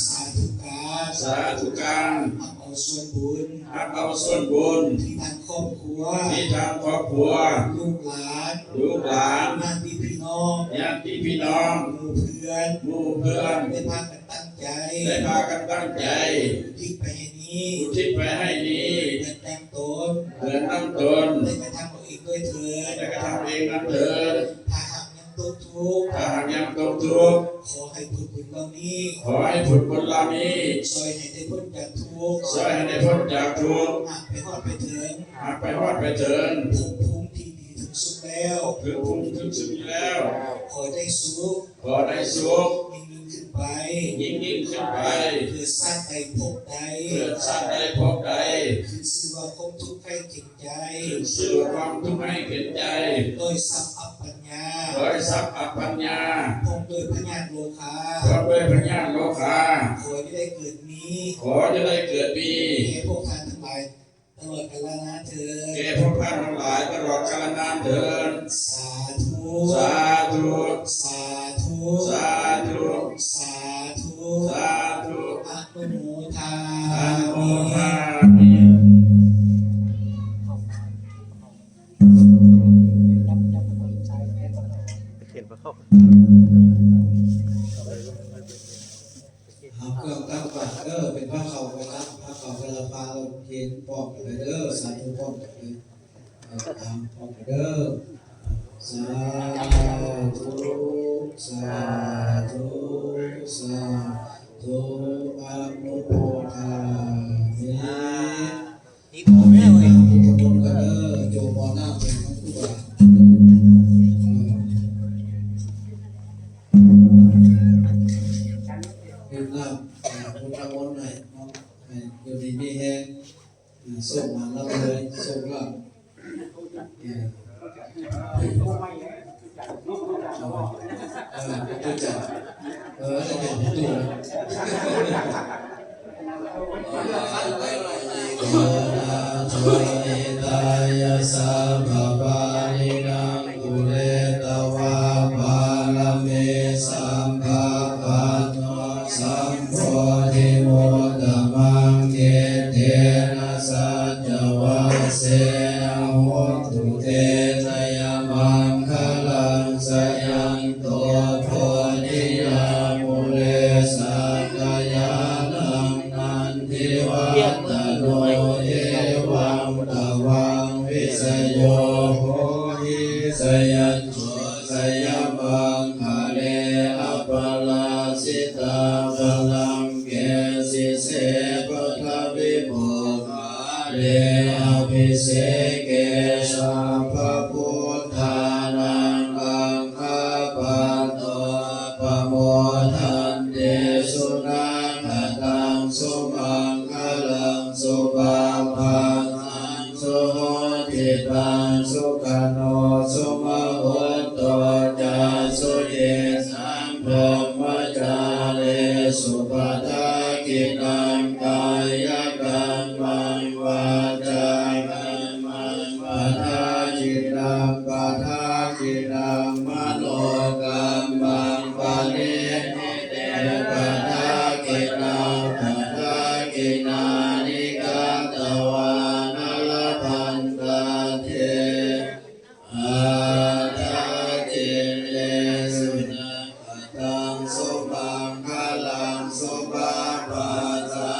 สาธุ ສາທຸການ ຮັບເອົາສ່ວນບຸນ ຮັບເອົາສ່ວນບຸນ ທີ່ທາງຄອບຄົວ ທີ່ທາງຄອບຄົວ ລູກຫຼານ ລູກຫຼານ ຍາດຕິພີ່ນ້ອງ ຍາດຕິພີ່ນ້ອງ ໝູ່ເພື່ອນ ໝູ່ເພື່ອນ ໄດ້ພາກັນຕັ້ງໃຈ ໄດ້ພາກັນຕັ້ງໃຈ ອຸທິດໄປໃຫ້ນີ້ ອຸທິດໄປໃຫ້ນີ້ ເພື່ອນນຳຕົນ ເພື່ອນນຳຕົນ ໄດ້ກະທຳເອົາເອງດ້ວຍເທີນ ໄດ້ກະທຳເອງນຳເທີນ ຖ້າຫາກ ຕົກທຸກ ຖ້າຫາກຍັງຕົກທຸກ ຂໍໃຫ້ຜົນບຸນເຫຼົ່ານີ້ ຂໍໃຫ້ຜົນບຸນເຫຼົ່ານີ້ ຊ່ວຍໃຫ້ໄດ້ພົ້ນຈາກທຸກ ຊ່ວຍໃຫ້ໄດ້ພົ້ນຈາກທຸກ ຫາກໄປຮອດໄປເຖິງ ຫາກໄປຮອດໄປເຖິງ ພບພູມທີ່ດີເຖິງສຸດແລ້ວ ພບພູມເຖິງສຸດແລ້ວ ຂໍໄດ້ສຸກ ຂໍໄດ້ສຸກ ຍິ່ງໆຂຶ້ນໄປ ຍິ່ງໆຂຶ້ນໄປ ເກີດຊາດໃດພົບໃດ ເກີດຊາດໃດພົບໃດ ຂຶ້ນຊື່ວ່າຄວາມທຸກໄຂ້ເຂັນ ໃຈ ຊຶ່ງຊື່ວ່າຄວາມທຸກໄຮ້ເຂັນໃຈ ດ້ອຍຊັບອັບປັນຍາ ດ້ອຍຊັບອັບປັນຍາ ພ້ອມດ້ວຍພະຍາດໂລຄາ ພ້ອມດ້ວຍພະຍາດໂລຄາ ຂໍຢ່າໄດ້ເກີດມີ ຂໍຢ່າໄດ້ເກີດມີ ແກ່ພວກທ່ານທັງຫຼາຍຕະຫຼອດກາລະນານເທີນ ແກ່ພວກທ່ານທັງຫຼາຍຕະຫຼອດກາລະນານເທີນ ສາທຸ ສາທຸ ສາທຸ ສາທຸ ສາທຸ ສາທຸ ອະນຸໂມທາ ອະນຸໂມທາມິ ເຫັນບໍ່? ຮັບເຄື່ອງຕັກບາດເດີ ເປັນພາເຂົ້າໄປຕັກ ພາເຂົ້າໄປລະພາເຫັນພ້ອມກັນເດີ ສາທຸພ້ອມກັນເດີ ເອີ ຕາມພ້ອມກັນເດີ ສາທຸ ສາທຸ ສາທຸ ອະນຸໂມທາມິ ນີ້ ນີ້ ຂອງແມ່ເອີຍ ທຸກຄົນກໍເດີ ໂຈມບໍ່ນ້ຳເປັນຂອງຄູບາ ດື່ມນ້ຳ ອ່າ ພຸດທະມົນໃຫ້ເນາະ ໃຫ້ຢູ່ດີມີແຮງ ອ່າ ໂຊກໝານລຳລວຍ ໂຊກລາບ ອ່າ ເອີ ເອີ ຜູ້ຈັດ ເອີ ຈະເປັນຜູ້ Hitāya sabbapāṇinaṃ pūretvā pāramī sabbā patto sambodhimuttamaṃ. Etena saccavajjena hotu te jayamaṅgalaṃ. Jayanto bodhiyā mūle sakyānaṃ nandivaḍḍhano, evaṃ tvaṃ vijayo hohi jayassu jayamaṅgale. Aparājitapallaṅke sīse paṭhavipokkhare abhiseke sabbabuddhānaṃ aggappatto pamodati. Sunakkhattaṃ sumaṅgalaṃ supabhātaṃ suhuṭṭhitaṃ sukhaṇo sumuhutto ca suyiṭṭhaṃ brahmacārisu. Padakkhiṇaṃ kāyakammaṃ vācākammaṃ padakkhiṇaṃ padakkhiṇaṃ manokammaṃ paṇidhī te padakkhiṇā padakkhiṇāni katvāna labhantatthe padakkhiṇe. Sunakkhattaṃ sumaṅgalaṃ supabhātaṃ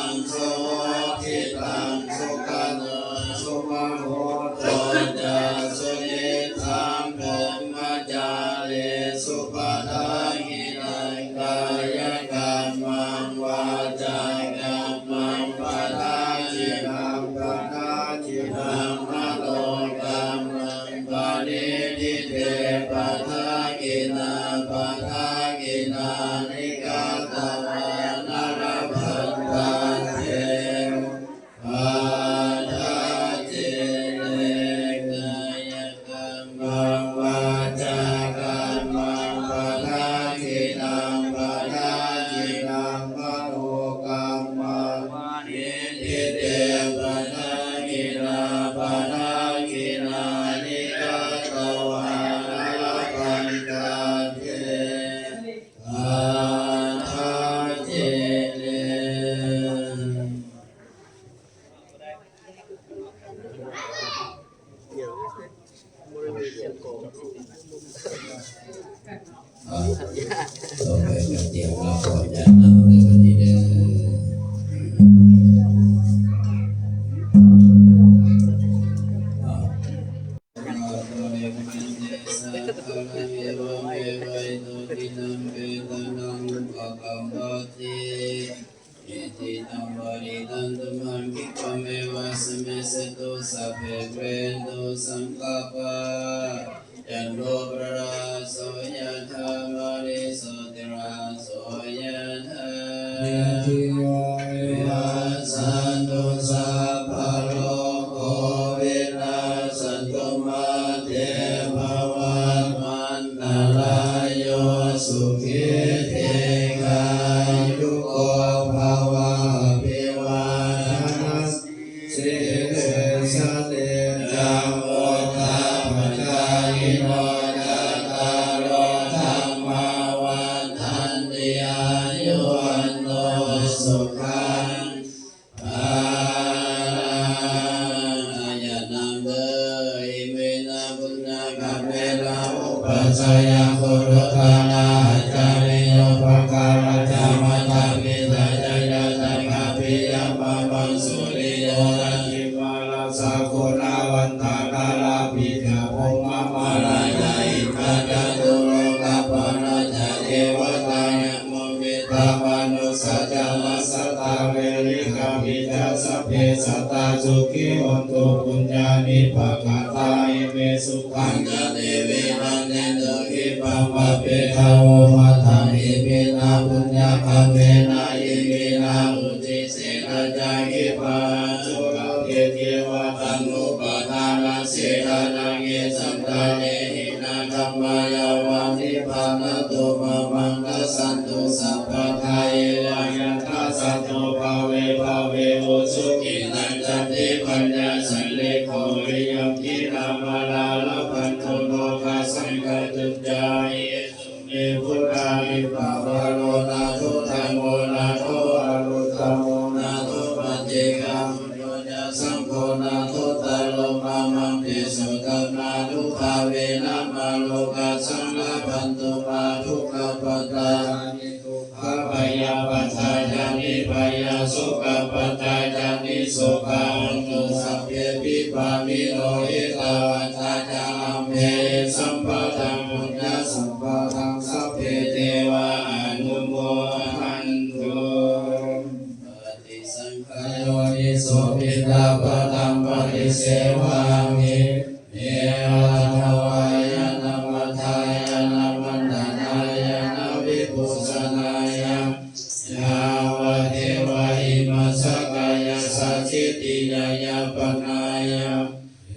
Icchitaṃ patthitaṃ tumhaṃ khippameva samijjhatu, sabbe pūrentu saṅkappā, cando paṇṇaraso yathā, maṇi jotiraso yathā. Sabbītiyo vivajjantu, sabbarogo vinassatu, mā te bhavatvantarāyo, sukhī dīghāyuko bhava. Abhivādanasīlissa niccaṃ vuḍḍhāpacāyino, cattāro dhammā vaḍḍhanti: āyu vaṇṇo sukhaṃ balaṃ. Ayaṃ ānanda, iminā puññakammena upajjhāyā guruttama ācariyūpakārā ca mātā pitā ca ñātakā piyā mamaṃ, suriyo candimā rājā guṇavantā narāpi ca, brahmamārā ca indā ca catulokapālā ca devatā, yamo mittā manussā ca majjhattā verikāpi ca, sabbe sattā sukhī hontu puññāni pakatāni me, sukhañca tividhaṃ dentu khippaṃ pāpetha vomataṃ. Iminā puññakammena iminā uddisena ca khippāhaṃ sulabhe ceva taṇhupādānachedanaṃ, ye santāne hīnā dhammā yāva nibbānato mamaṃ, nassantu sabbadā yeva yattha jāto bhave bhave, ujucittaṃ satipaññā sallekho viriyamhinā, mārā labhantu nokāsaṃ kātuñca, ye me buddhā dīpavalonā, nātho dhammo nātho varuttamo, nātho paccekabuddho ca saṅgho, nāthottaro mamaṃ tesottamānubhāvena, mārokāsaṃ labhantu mā, dukkhappattā ca niddukkhā, bhayappattā ca nibbhayā, sokappattā ca nissokā, hontu sabbepi pāṇino. Ettāvatā ca amhehi sambhataṃ puññasampadaṃ, sabbe devā anumodantu. Paṭisaṅkhā yoniso piṇḍapātaṃ paṭisevāmi, neva davāya na madāya na maṇḍanāya na vibhūsanāya, yāvadeva imassa kāyassa ṭhitiyā yāpanāya,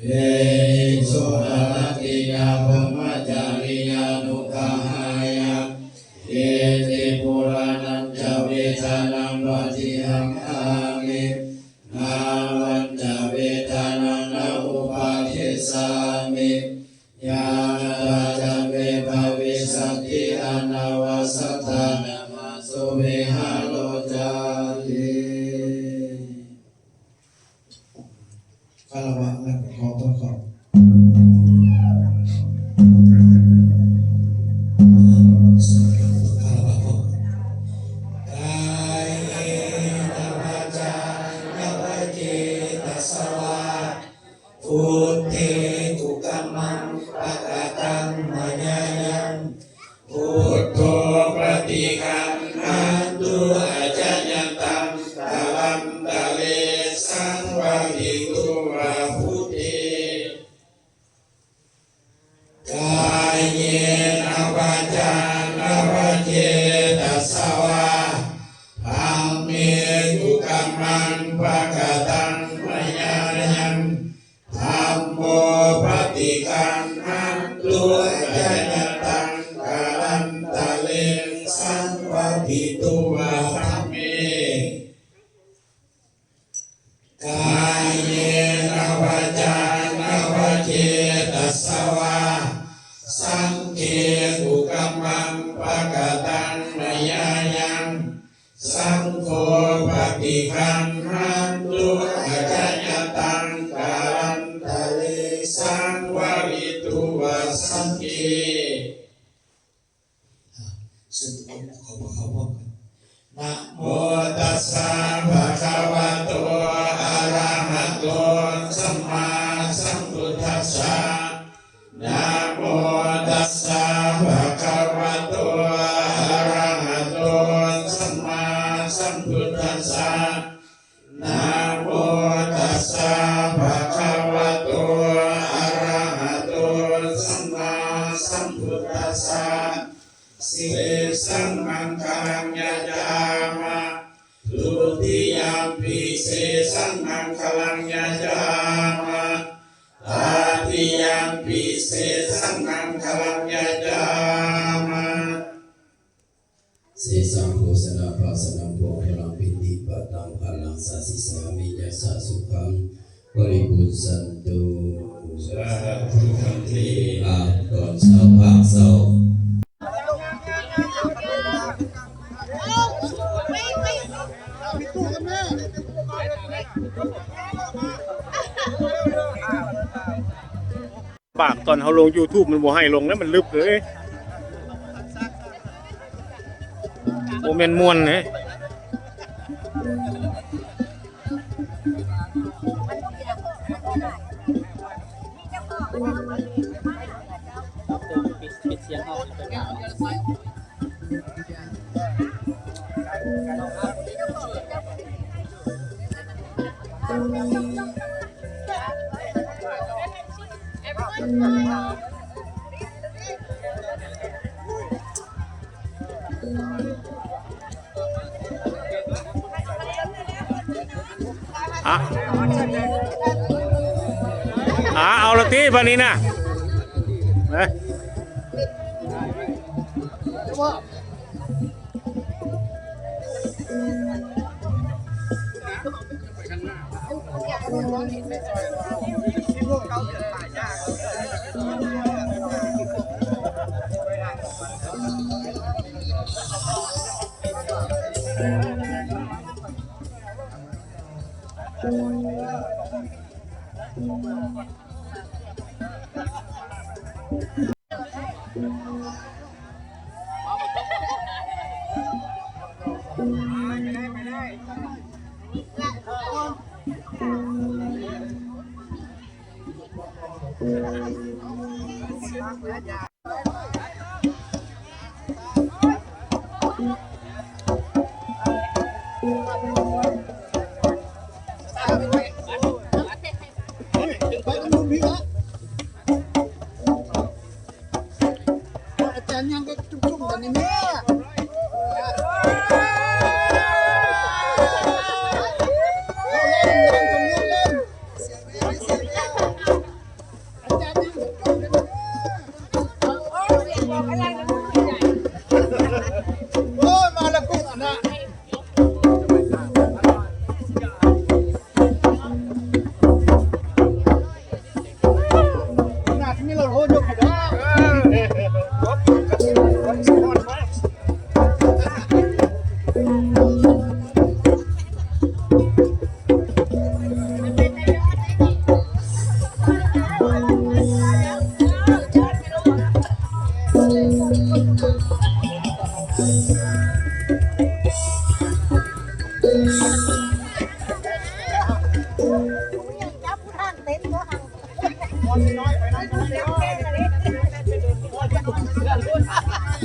ehiṃsuparatiyā brahmacariyānuggahāya, iti purāṇañca vedanaṃ paṭihaṅkhāmi, navañca vedanaṃ na uppādessāmi, yātrā ca me bhavissati anavajjatā, nāma suvihāro cāti. ຄາລະວະ ແລະ ຂໍພະຄຸນ Kāyena vācāya va cetasā vā, buddhe kukammaṃ pakataṃ mayā yaṃ, buddho paṭiggaṇhatu accayantaṃ, kālantare saṃvarituṃ va buddhe. Kāyena vācāya va cetasā vā, dhamme kukammaṃ pakataṃ mayā yaṃ, dhammo paṭiggaṇhatu accayantaṃ, kālantare saṃvarituṃ va dhamme. Kāyena vācāya va cetasā vā, saṅghe kukammaṃ pakataṃ mayā yaṃ, saṅgho paṭiggaṇhatu accayantaṃ, kālantare saṃvarituṃ va saṅghe. ເຊີນທຸກຄົນ ຂໍພວກເຮົາພ້ອມກັນ. Namo tassa bhagavato arahato sammāsambuddhassa. Namo tassa bhagavato arahato sammāsambuddhassa. Buddhassa. Namo tassa bhagavato arahato sammāsambuddhassa. Sesaṃ maṅgalaṃ yācāma. Dutiyampi sesaṃ maṅgalaṃ yācāma. Tatiyampi sesaṃ maṅgalaṃ yācāma. Sesaṃ bhūsana bhāsanaṃ pugghalaṃ piṭṭhibhātaṃ bhāraṃ sāsissāmi yassa sukhaṃ paribhuñjantu. Sādhu bhante. อ่า ตอนเช้าภาคเช้า ปากตอนเขาลง YouTube มันบ่ให้ลงแล้ว มันลึกเลย บ่แม่นม่วนเด้ ปิด ปิดเสียงออก อ่ะ อ่ะ เอาละติ บัดนี้นะ นะ อาจารย์ยังก็จุ่มๆกันนี่แม่ โอ้ย มาแล้วกุ้งอันน่ะ ขนาดนี้เราโหยกอยู่นะ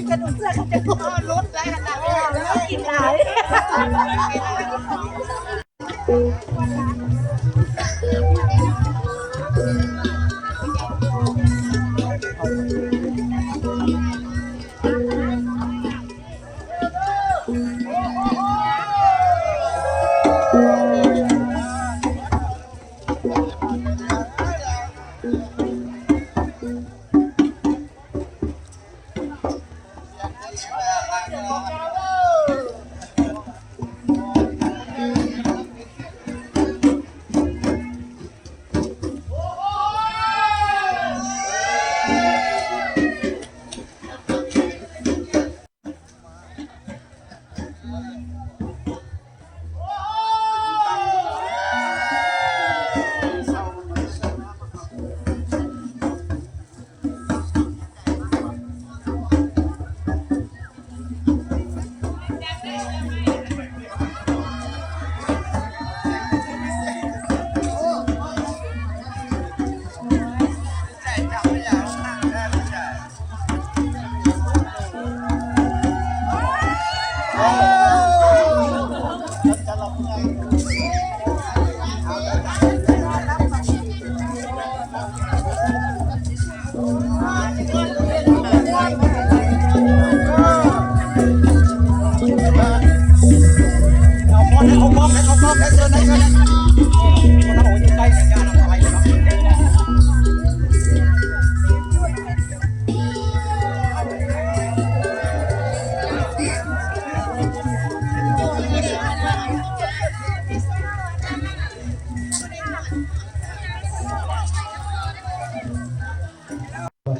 กระดูกเสื้อเขาจะหลุด หลุดได้ขนาดนี้ กินหลาย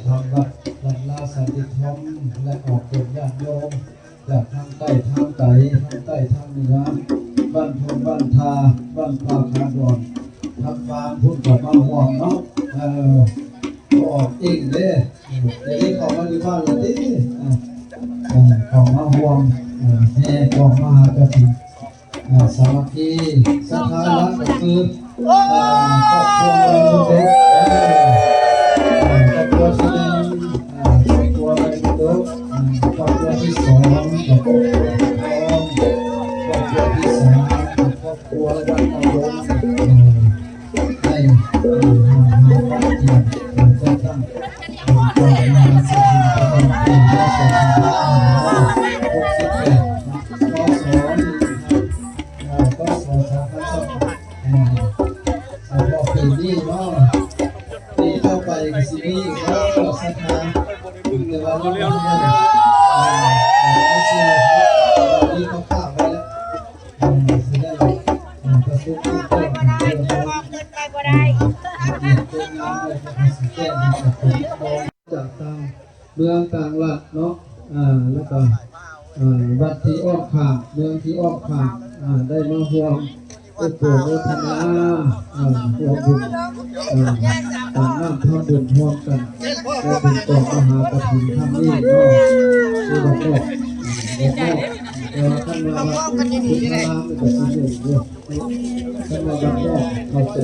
ทางวัด วัดลาสันติธรรม และออกเป็นญาติโยม จากทางใต้ทางไกล ทางใต้ทางเหนือ บ้านทุ่งบ้านทา บ้านป่าขาดอน ทางฟางพุ้นก็มาร่วมเนาะ เออ ก็ออกเองเด้ เดี๋ยวนี้เขามาอยู่บ้านแล้วเด้ อ่า อ่า เขามาร่วม อ่า แห่กองมหากฐิน อ่า สามัคคี ศรัทธารักก็คือ อ่า ครอบครัววัยรุ่นเด็ก อ่า อ่า ครอบครัวแสดง อ่า ครอบครัววัยรุ่นเด็ก อ่า ครอบครัวที่สอง ครอบครัวที่สอง ครอบครัวที่สาม ครอบครัววัดตำบล อ่า ได้ อ่า หา หา หา จัดตั้ง องค์กรมหาเศรษฐีประจำปี พ.ศ. สองพันห้าร้อยหกสิบแปด พ.ศ. เอ่อ พ.ศ. สองพันสอง อ่า สำหรับปีนี้เนาะ ปีต่อไปก็สิมีอีกแล้ว ศรัทธา แต่ว่าเราไม่ได้ อ่า อ่า ไม่เชื่อ เรามีข้อความไว้แล้ว อ่า สิได้ อ่า ประชุมทุกคน เดินทาง เดินทาง จากต่างเมืองต่างรัฐเนาะ อ่า แล้วก็ อ่า วัดที่อ้อมข้าง เมืองที่อ้อมข้าง อ่า ได้มาร่วมอนุโมทนา อ่า ร่วมบุญ อ่า ตั้งน้ำทำบุญร่วมกัน และเป็นกองมหากฐินครั้งนี้เนาะ ที่บ้านนอก อ่า บ้านนอก แต่ว่าท่านว่าวัดพุทธารามนี่ก็สิอยู่อยู่ สำหรับบ้านนอกเข้าใจ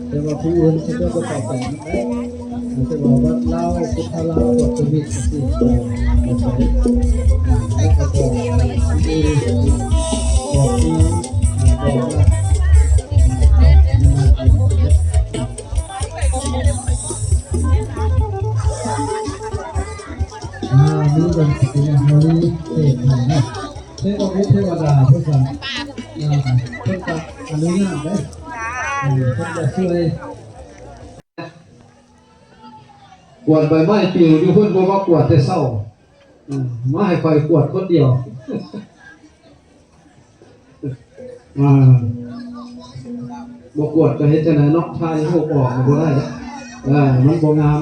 แต่ว่าผู้อื่นเขาเจ้าก็เข้าใจนะ แต่ว่าวัดลาวพุทธารามก็จะมีสิทธิ์เข้าใจ แล้วก็บอกที่บอกที่บอกว่า อ่า นี่เป็นสิ่งที่เราเรียกเทพไทยนะ เทวบุตรเทวดา เพิ่นก็ อ่า เพิ่นก็อนุญาตเด้อ อ่า เพิ่นก็ช่วย กวาดใบไม้ปลิวอยู่ เพิ่นบ่มากวาดแต่เช้า อืม มาให้ข้อยกวาดคนเดียว อ่า บ่กวาดก็เฮ็ดจั่งใดเนาะ ถ่ายรูปออกก็บ่ได้ เออ มันบ่งาม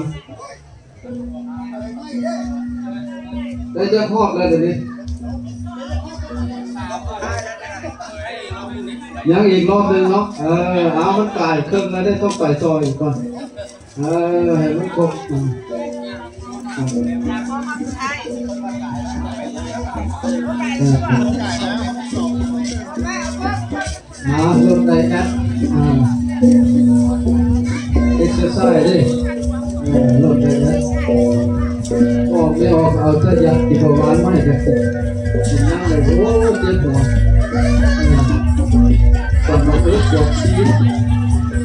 ได้จักรอบแล้วเดี๋ยวนี้ ยังอีกรอบหนึ่งเนาะ เออ เอา มันกายเครื่องแล้ว ได้ต้องไปซอยอีกก่อน เออ ให้มันครบ อืม อืม เออ หาลดได้นะ อ่า เอ็กเซอร์ไซส์ดิ เออ ลดได้นะ ออกไม่ออก เอาแต่อยากกินเบาหวานไม่ได้กิน กินน้ำเลย โอ้ เจ็บหัว อืม ตอนมาเอิ้นปวดซี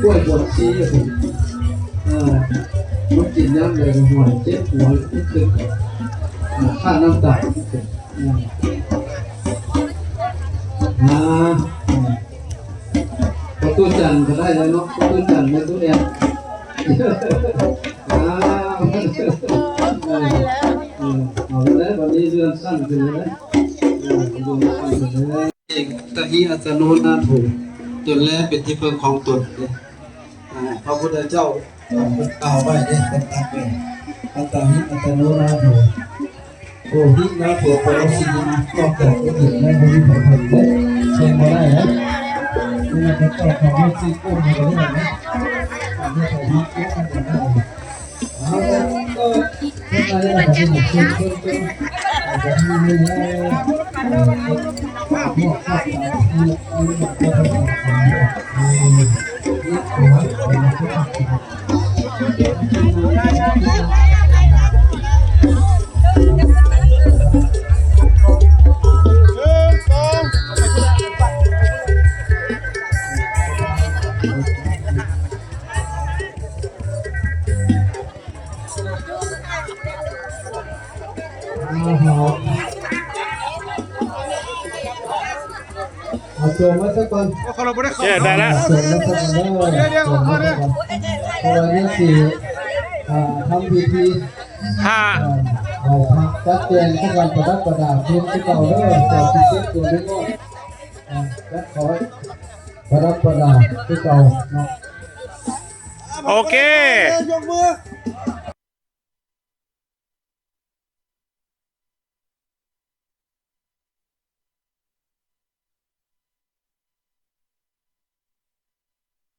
กล้วยปวดซี เออ มันกินน้ำเลย หัวเจ็บหัว มันขึ้น อ่า ค่าน้ำตาลมันขึ้น อืม อ่า อืม ประตูจันทร์ก็ได้แล้วเนาะ ประตูจันทร์ แม่ตู้แอน อ่า เออ เออ เอาแล้ว วันนี้เลื่อนสั้นไปเลยนะ เออ เลื่อนสั้นไปเลย เอง อัตตาหิ อัตตาโน นาโถ ตนแลเป็นที่พึ่งของตน อ่า พระพุทธเจ้า อ่า เพิ่นกล่าวไว้เด้ เพิ่นตัดไว้ อัตตาหิ อัตตาโน นาโถ โอหิ นาโถ ปรสิ นอกจากคนอื่นแล้วบ่มีใครทำได้ เช่นบ่ได้นะ นี่นะ พระเจ้าทำให้สิ้นปุ้มไปเลยนะ ทำให้ใครมีเยอะขนาดนั้น เอาละ ก็ หนึ่ง สอง เอาไป สวมไว้สักวัน เขาเราไม่ได้เข้า เนี่ยได้แล้ว สวมไว้สักวันเด้อ เดี๋ยวเดี๋ยว สวมไว้สักวัน เอาเนี่ย เพราะว่าเนี่ยสิอ่าทำพิธี ห้า อ่าไหว้พระจัดแจงสักวันประดับประดาพื้นที่เก่าเด้อ เจ้าที่เช็ดตัวนี้ก็อ่าจัดขอประดับประดาที่เก่าเนาะ โอเค ยกมือ